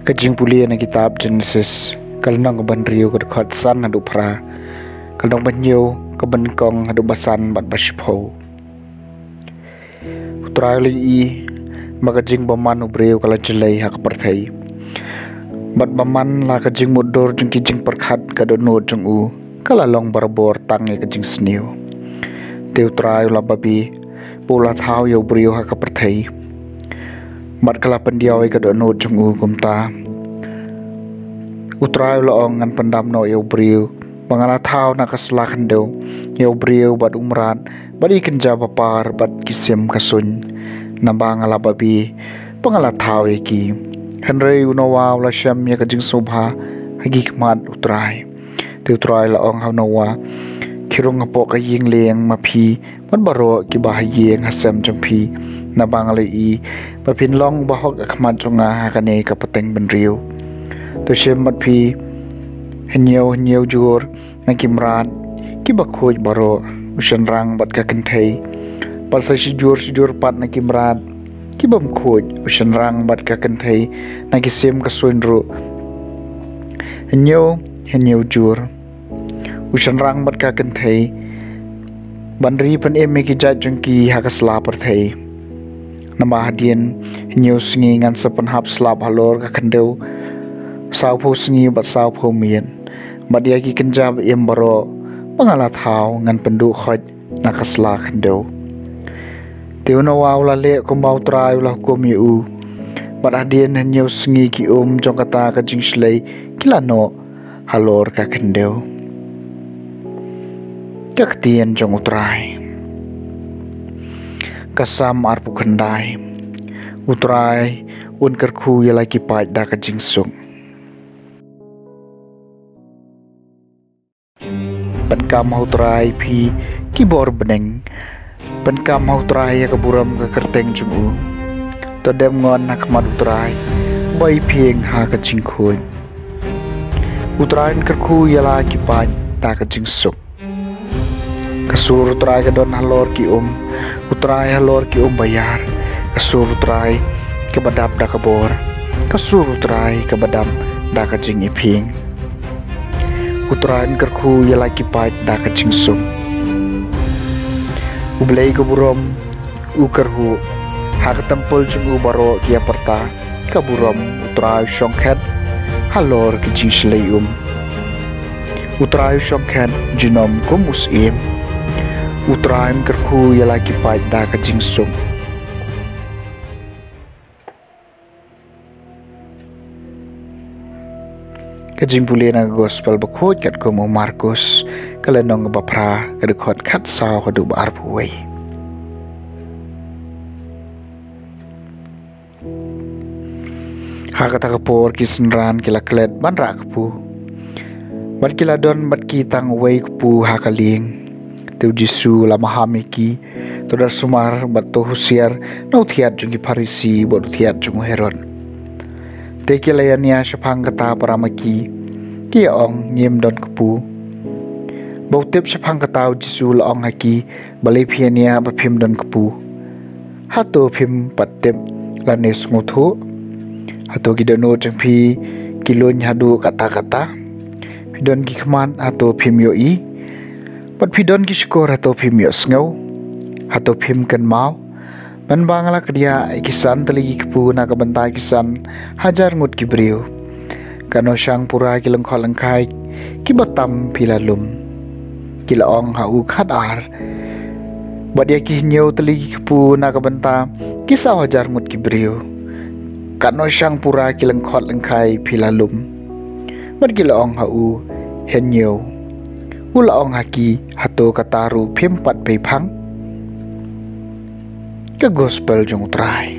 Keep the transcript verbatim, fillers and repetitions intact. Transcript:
Ka jingpule na kitab Genesis, ka lynnong kaba hynriew, ka dkhot san haduh phra, ka lynnong ba hynñiew, kaba nyngkong haduh ba san bad ba shiphew. U Trai u la ïohi ba ka jingbymman u briew ka la jlei ha ka pyrthei, bad bymman la ka jingmutdur jong ki jingpyrkhat ka dohnud jong u ka la long barabor tang ïa ka jingsniew. Te U Trai u la babe ba u la thaw ïa u briew ha ka pyrthei, bad ka la pyndiaw ïa ka dohnud jong u. Kumta U Trai u la ong, ngan pyndam noh ïa u briew ba nga la thaw na ka sla khyndew, ïa u briew bad u mrad, bad ïa ki kynja ba par bad ki sim ka suiñ, naba nga la babe ba nga la thaw ïa ki. Hynrei u Noah u la shem ïa ka jingsngewbha ha ki khmat U Trai. Te U Trai u la ong ha u Noah, khie rung hapoh ka ïing lieng ma phi bad baroh kiba ha ïing ha sem jong phi, naba nga la ïohi ba phin long bahok ha khmat jong nga ha kane ka pateng bynriew. To shim bad phi hynñiew hynñiew jur na ki mrad kiba khuid baroh, u shynrang bad ka kynthei, bad sa shi jur shi jur pat na ki mrad ki bym khuid, u shynrang bad ka kynthei, na ki sim ka suiñ ruh hynñiew hynñiew jur, u shynrang bad ka kynthei, ban ri pynim ïa ki jait jong ki ha ka sla pyrthei. Namar hadien hynñiew sngi ngan sa pynhap slap halor ka khyndew sawphew sngi bad sawphew miet, bad ïa ki kynja ba im baroh ba nga la thaw ngan pynduh khoit na ka sla khyndew. Te u Noah u la leh kumba U Trai u la hukum ïa u, bad hadien hynñiew sngi ki um jong kata ka jingshlei ki la noh halor ka khyndew. Ka ktien jong U Trai. Ka Salm arphew khyndai. U Trai un kyrkhu ïa la ki paid da ka jingsuk. Pynkam ha U Trai phi ki bor bneng, pynkam ha U Trai ïa ka burom ka kyrteng jong u. To dem ngon ha khmat U Trai, ba ïaphieng ha ka jingkhuid. U Trai un kyrkhu ïa la ki paid da ka jingsuk. Ka sur U Trai ka don halor ki um, U Trai halor ki um ba ïar. Ka sur U Trai kaba dap da ka bor, ka sur U Trai kaba dap da ka jingiphieng. U Trai un kyrkhu ïa la ki paid da ka jingsuk. U Blei ka burom u kyrhuh, ha ka templ jong u baroh ki ïa pyrta ka burom. U Trai u shongkhet halor ki jingshlei um. U Trai u shongkhet junom kum u syiem. U Trai un kyrkhu ïa la ki paid da ka jingsuk. Ka jingpule na ka gospel bakhuid katkum u Markus, ka lynnong ba phra, ka dkhot khatsaw haduh ba arphew wei. Ha kata ka por ki synran ki la klet ban rah kpu, bad ki la don bad ki tang uwei kpu ha ka lieng. Te U Jisu u la maham ïa ki, to da sumar bad to husiar na u thiat jong ki Pharisi bad u thiat jong u Herod. Te ki la ïania shaphang kata para ma ki, ki ïa ong, ngim don kpu. Ba u tip shaphang kata, U Jisu u la ong ha ki, balei phi ïania ba phim don kpu? Hato phim pat tip lane sngewthuh? Hato ki dohnud jong phi ki luiñ haduh katta katta? Phi don ki khmat, hato phim ïohi? Bad phi don ki shkor, hato phim ïohsngew? Hato phim kynmaw Mynba nga la kdiah ïa ki san tylli ki kpu na ka bynta ki san hajar ngut ki briew, katno shang pura ki lyngkhot lyngkhai kiba tam phi la lum. Ki la ong ha u, khat ar. Bad ïa ki hynñiew tylli ki kpu na ka bynta ki saw hajar ngut ki briew, katno shang pura ki lyngkhot lyngkhai phi la lum. Bad ki la ong ha u, hynñiew. U la ong ha ki, hato kata ruh phim pat pei phang? Ka gospel jong U Trai.